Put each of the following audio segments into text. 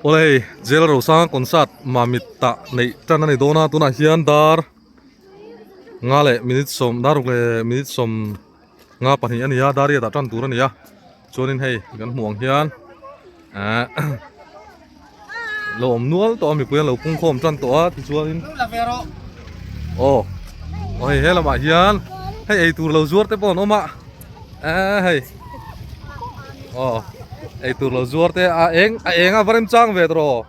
Awle hei Jail Rosanga concert Mamit tah neih tan a ni dawn a tunah hian dar nga leh minute sawm dar ruk leh minute sawm nga pahnih a ni a dar riatah tan tur a ni a chuanin hei kan hmuh ang hian ehh lo awm nual tawh a mipui an lo pung khawm tan tawh a tichuanin aw aw hei he lamah hian hei eitur lo zuar te pawh an awm a ehh hei aw eitur lo zuar te a eng a eng a va remchang ve tawh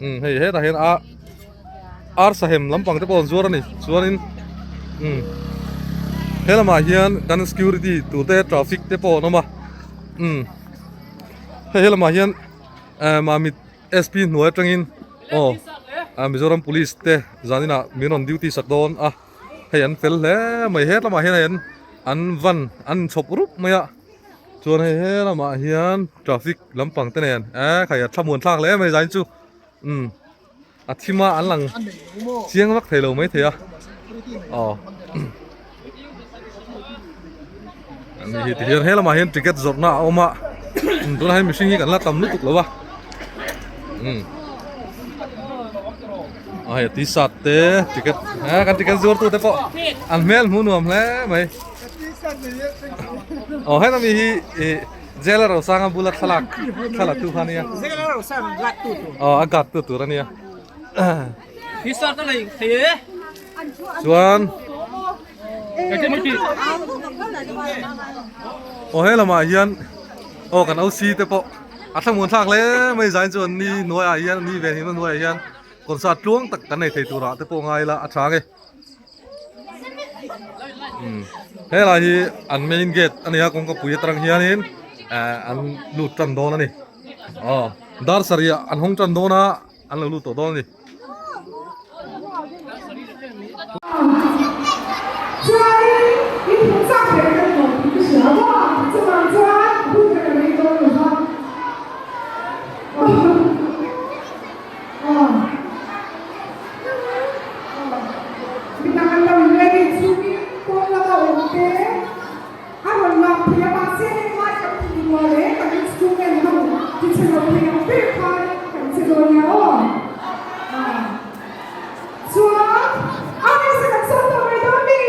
umm hei hetah hian a arsa hem lampang te pawh an zuar a ni chuanin umm he lamah hian kan security tur te traffic te pawh an awm a umm hei he lamah hian eh Mamit SP hnuai atangin aw ah Mizoram police te zaninah min rawn duty sak dawn a hei an fel hle mai he lamah hian hei an an van an inchhawp rup mai a chuan hei he lamah hian traffic lampang te nen eh khai a thlamuan thlak hle mai zain chu umm a thim a an lang chiang vak thei lo maithei a aw ani hi tihian he lamah hian ticket zawrhna a awm a tunah hian mihring hi kan la tam lutuk lo a umm a hei t-shirt te ticket eh kan ticket zuar tu te pawh an hmel hmuh nuam hle mai aw heta mi hi ih Jailer Rosanga bula thlalak thla tu kha ania. Jailer Rosanga guard tu tur. Aw a guard tu tur ania. Hi sar ta lei thei e. Chuan Aw he lamah hian aw kan OC te pawh a thlamuan thlak hle mai zain chuan ni hnuaiah hian ni ve hlimna hnuaiah hian concert tluang tak kan nei thei turah te pawh ngai ila a tha ang e. Helai hi an main gate a ni a kawngka pui atang hianin eh an lut tan dawn a ni aw dar sarih ah an hawng tan dawn a an lo lut tawh dawn a ni. Midang an lo in ready chungin pawn lama awm te a rawn lang thei a, mahse heng lai kan tih rual leh kan instrument ho ti chhe lo thei ang ber khan kan che dawn nia aw. Chuan a hmasa kan sawn tawh mai dawn mi?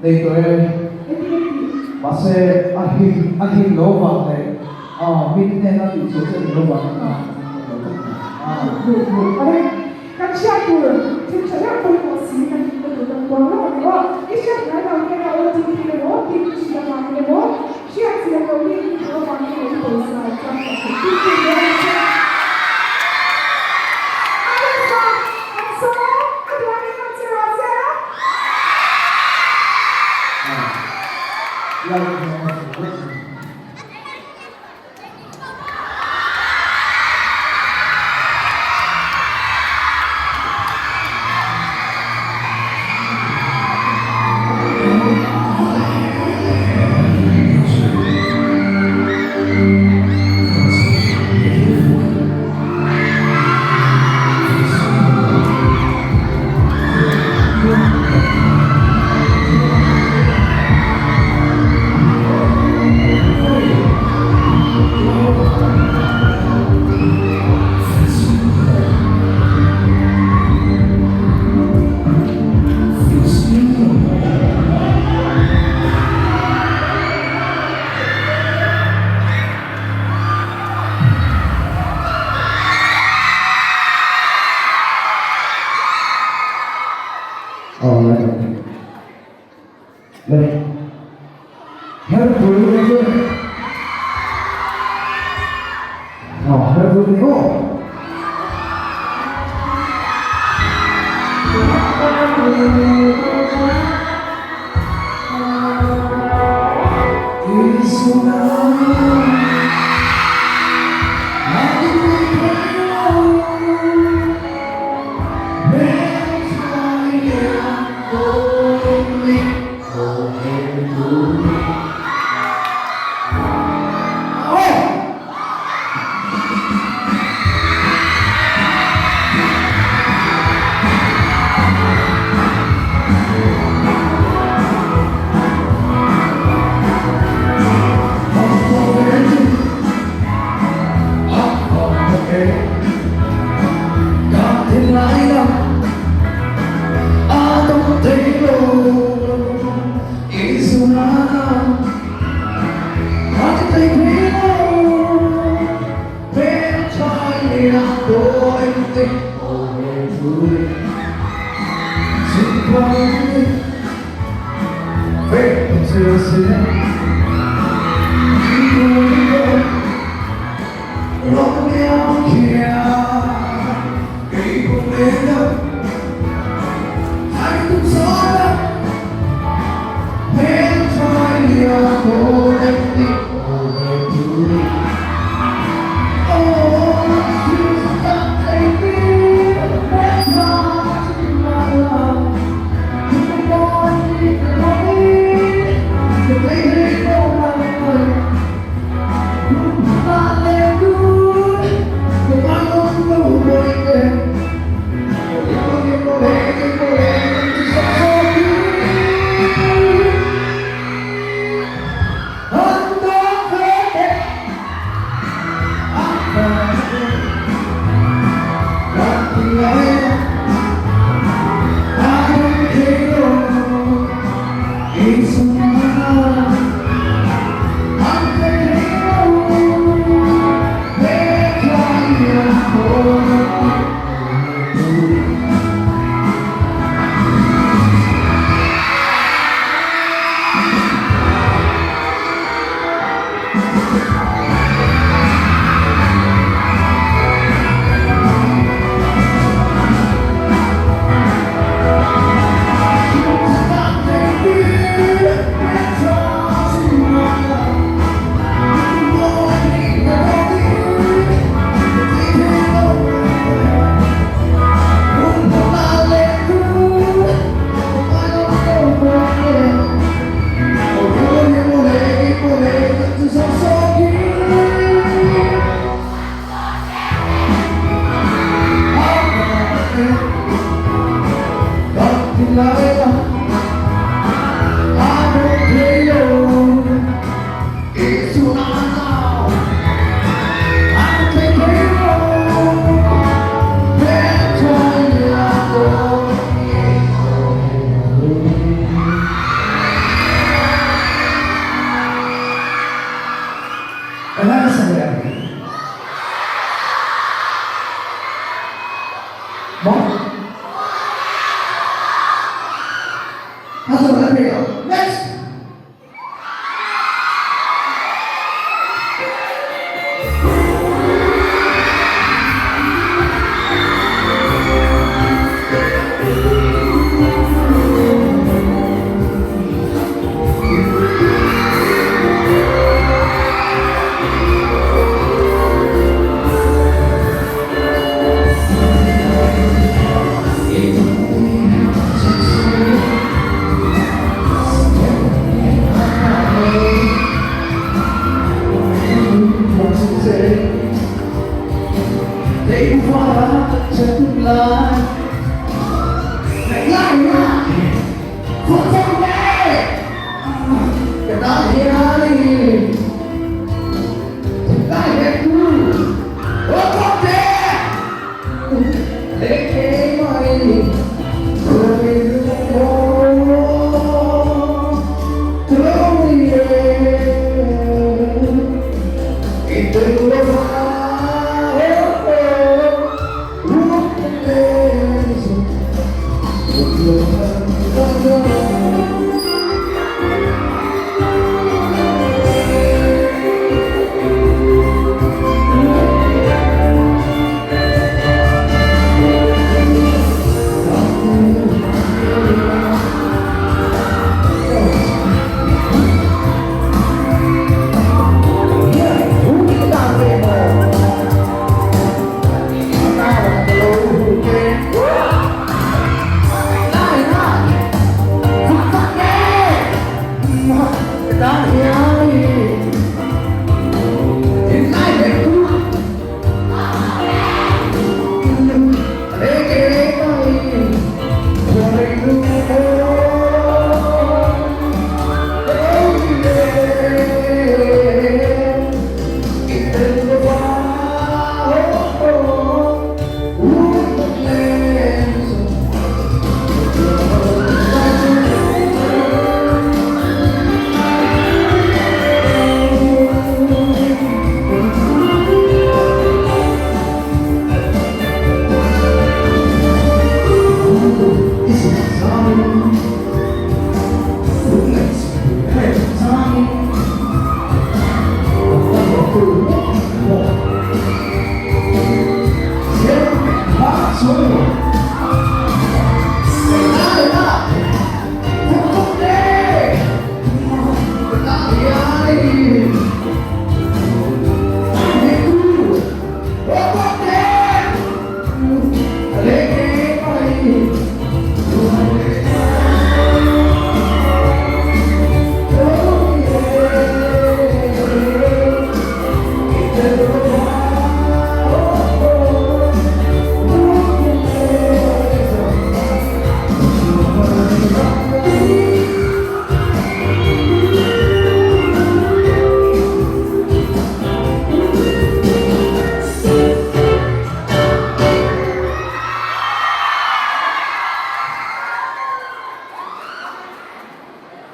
Nei tawh e. Mahse a him a him lo vang leh min hnena tih chhuah che ni lo vang in a Kan hriat tur thil tha deuh pawimawh si kan hmuhna tur kan kuang lo ang aw. I hriat ngai lo hian a OTP emaw pin i hriat avangin emaw hriat chian loh hi i hmuh avangin emaw i pawisa i chang tak thei tih tur dawn ang che. A hmasa an saw a duanin an che rawh se. Le Herpui ni chu Aw herpui ni maw?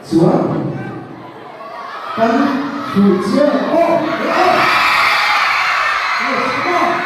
Chuan kan hruih chiang ang aw. Yes, come on.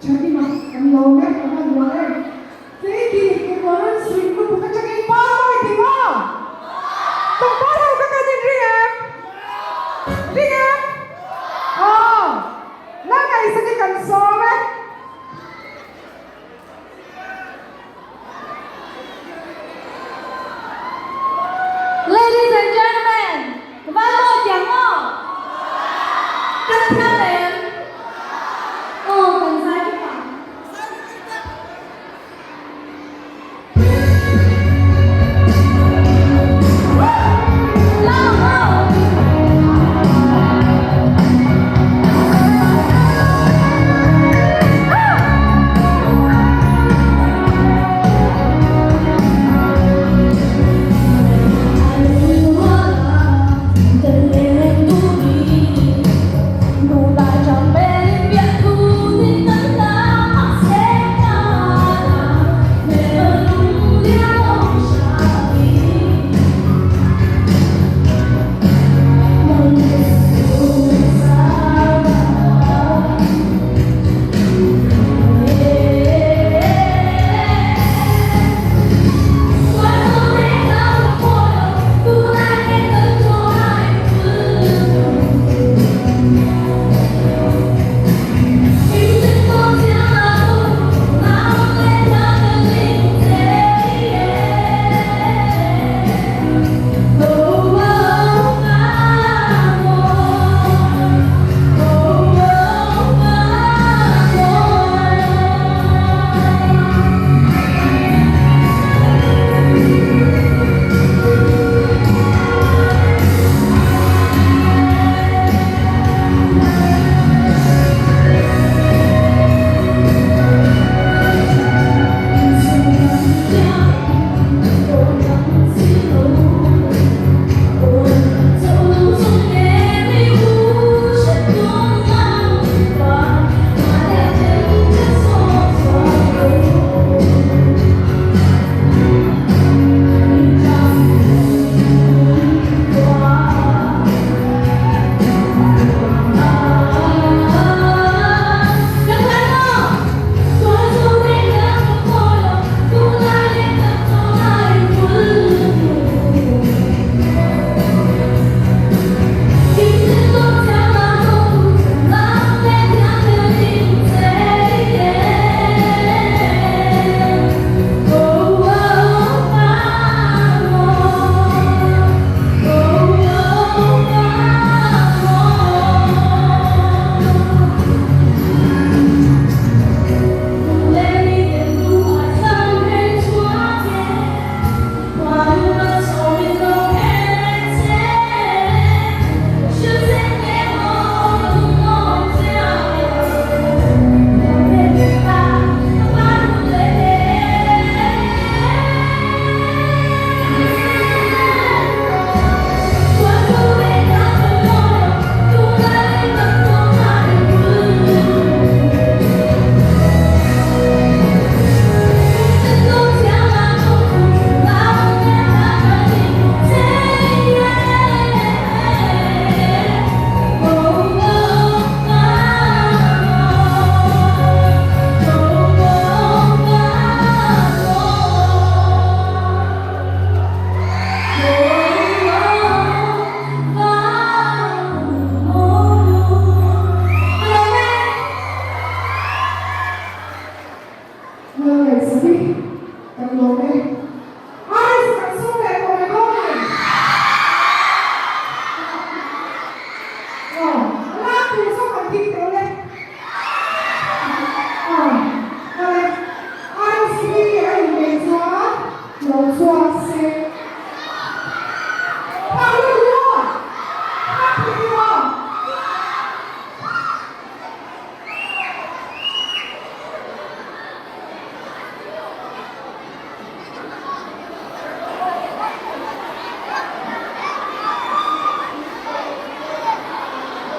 Thahnem a kan lawm e, ka hman rual em. Keiti kekawr suih lutuk atangin pa mawi ti maw? Pangpar ho kha kan inring em? Ring em? Aw, la ngaihsak i kan sawm e. Ladies and gentlemen, van mawi tiang maw? Kan thiam em? Aw, kan zai vek ang. Lam ang aw!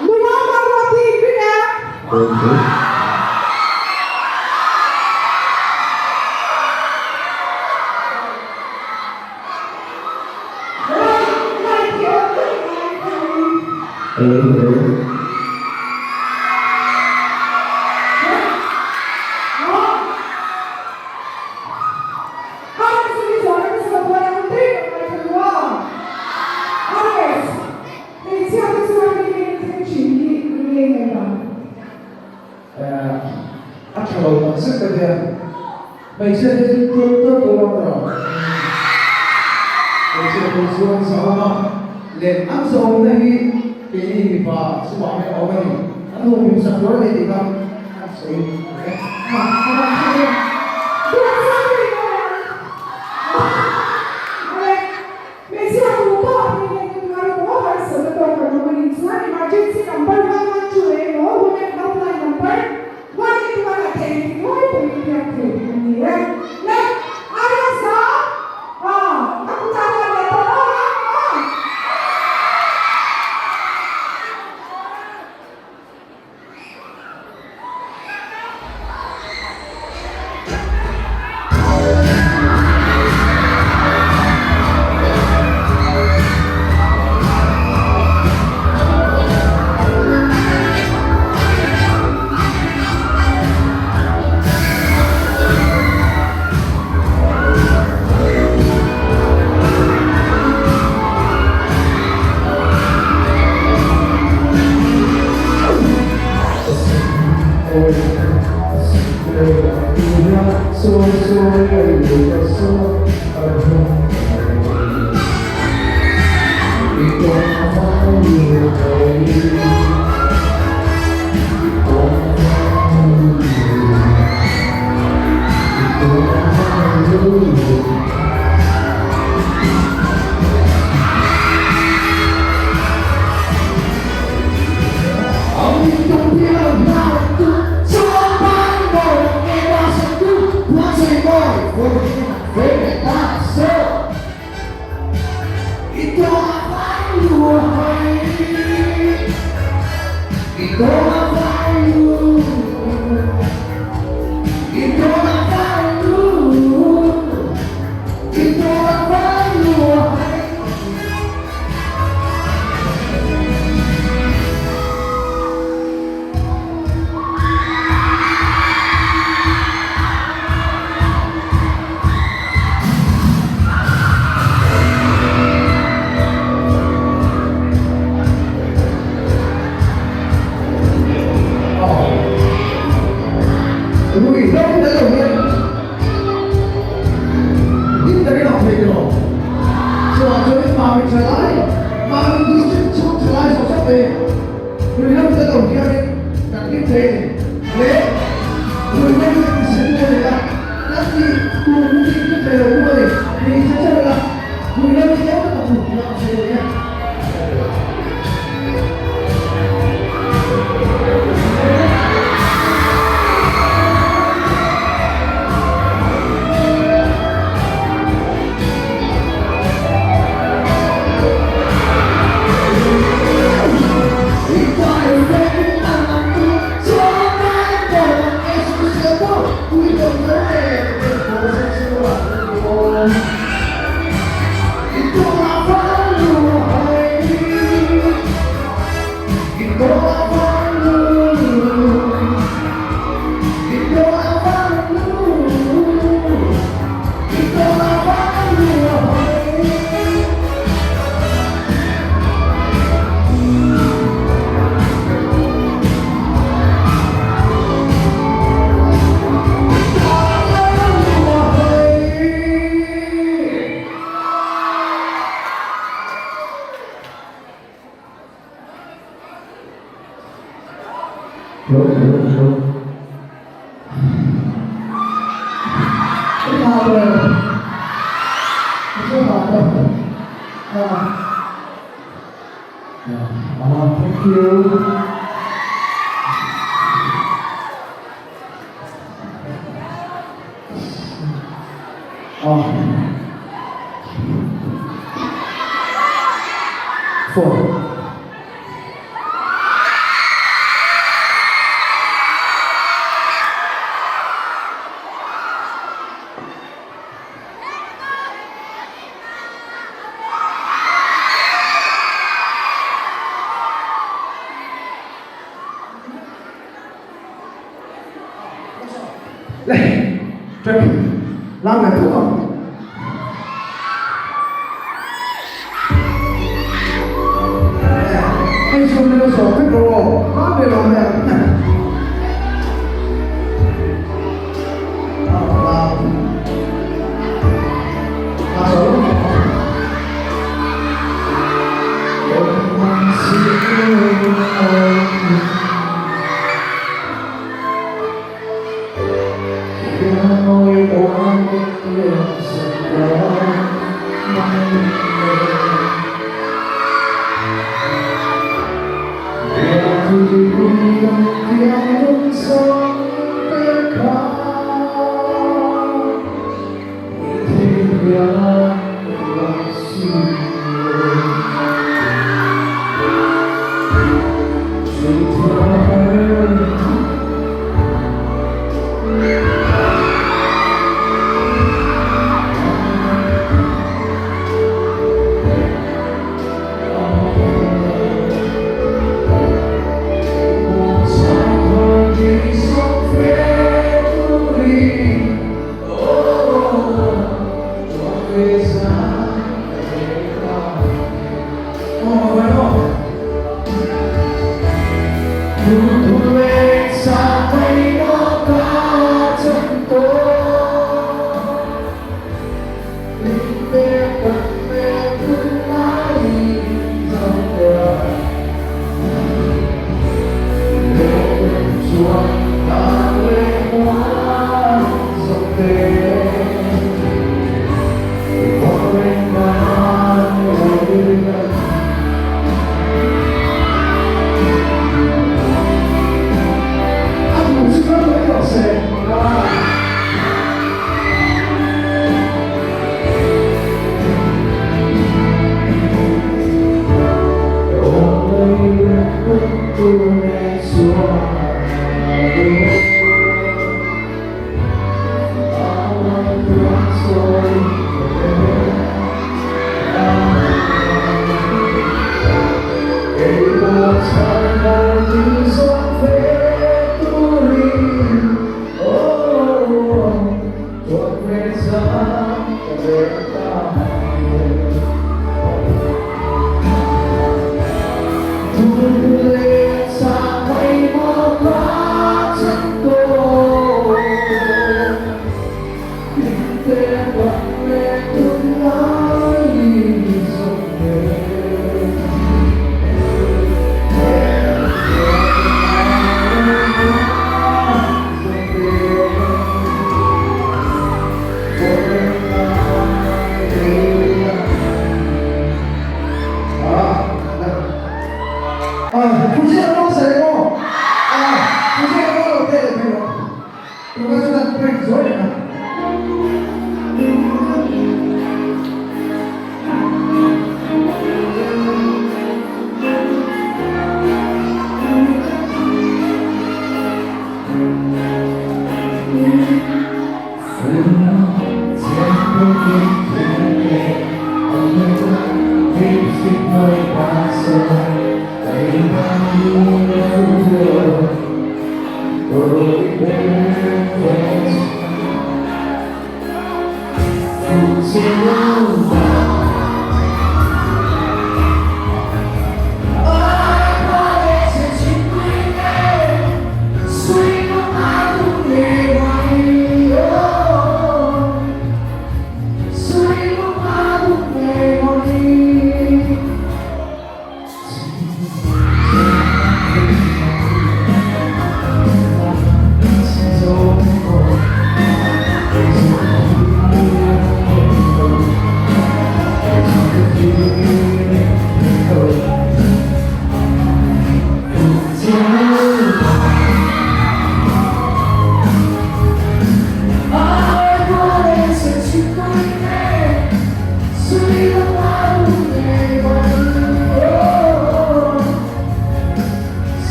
Nula Maruati ring em? A tha lo tak zet tak hian hmeichhia te chu tlawm tlawm tlawm ang tawh ang. Hmeichhia te chu an zahawm a, leh an zahawmna hi keini mipa chungah hian a awm a ni. An humhim sak tur a ni tih kha an sawi a ni. Hmeichhia tu pawh hei hian ka tuar emaw harsatna tawk kan awm a nih chuan emergency number 112 emaw women helpline number 181 ah te engtik lai pawhin biak theih a ni e. Le aia za a a kutah hian leh tawh aw a aw. Ah, thank you. Ah. Four. Le, track, lam le thu ang. Hei chhun lo sawm vek rawh aw, hma ber awm e ang.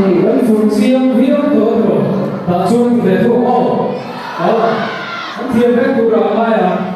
Kan fur chiang viau tawh a tawh tah chuan ti ve thung aw aw an thiam vek tur ah ngai ang.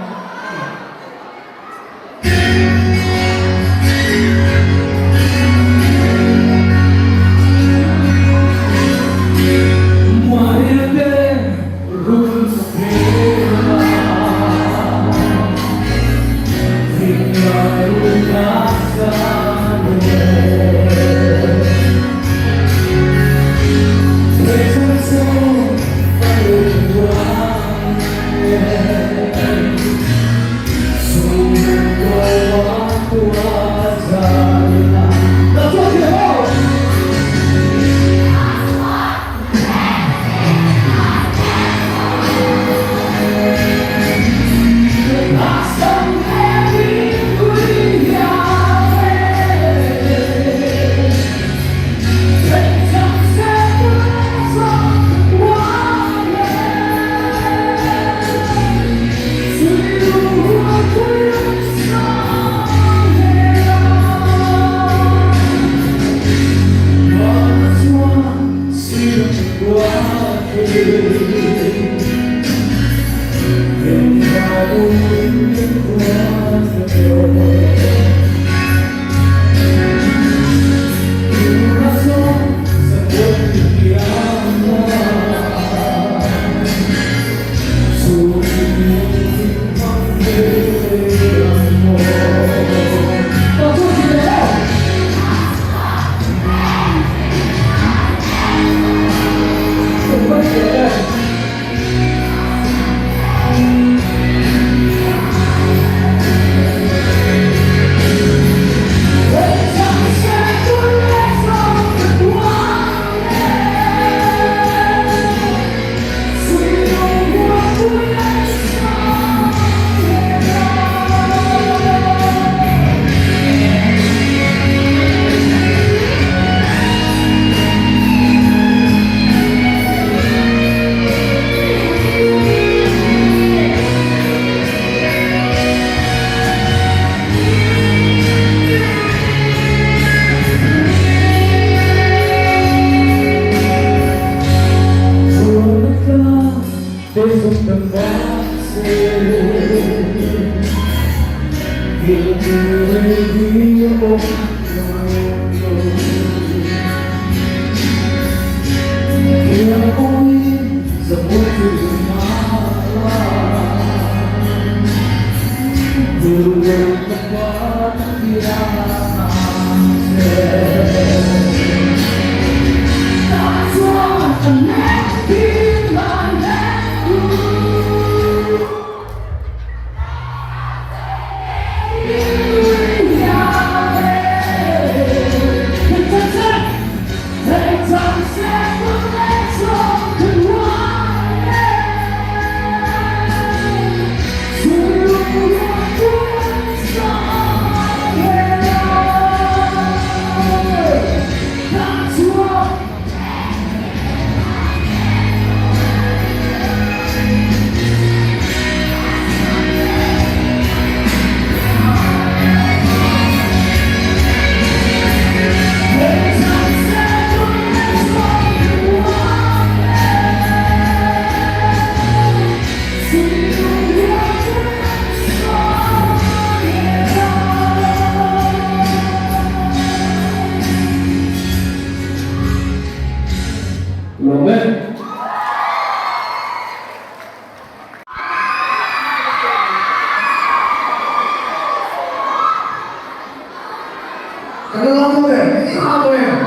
Kan la lam dawn em? I hah tawh em?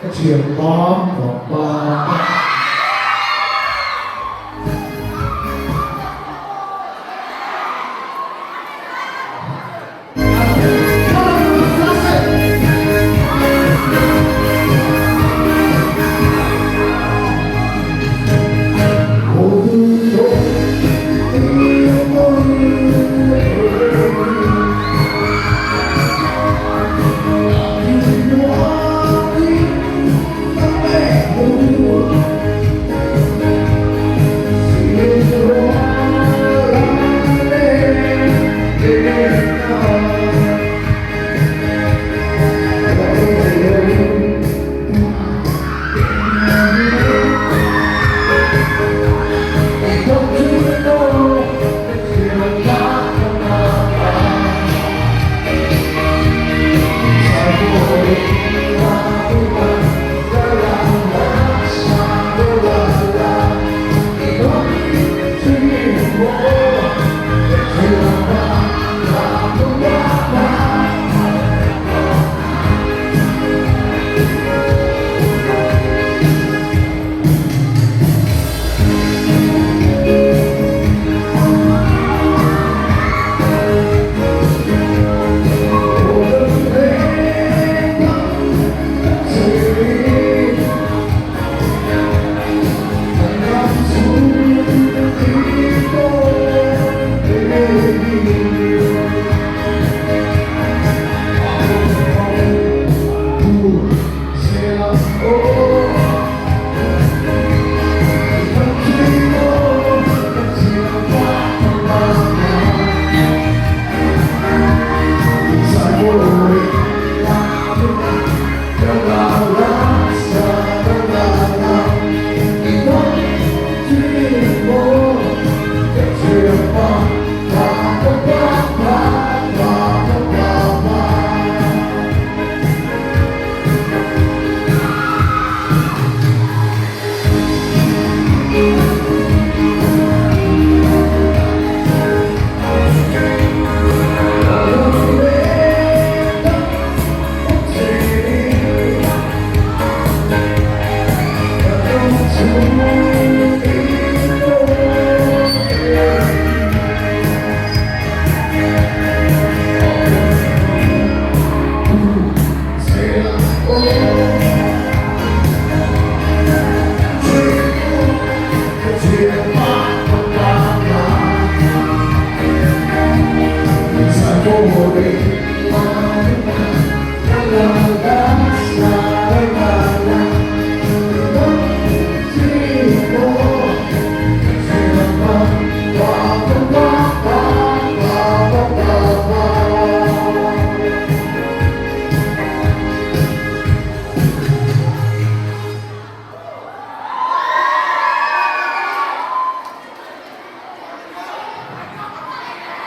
Ka thiam bam bam bam.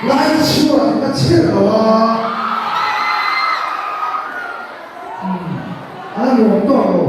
Lai chuan ka chhiat lo a, a la nuam tawk lo.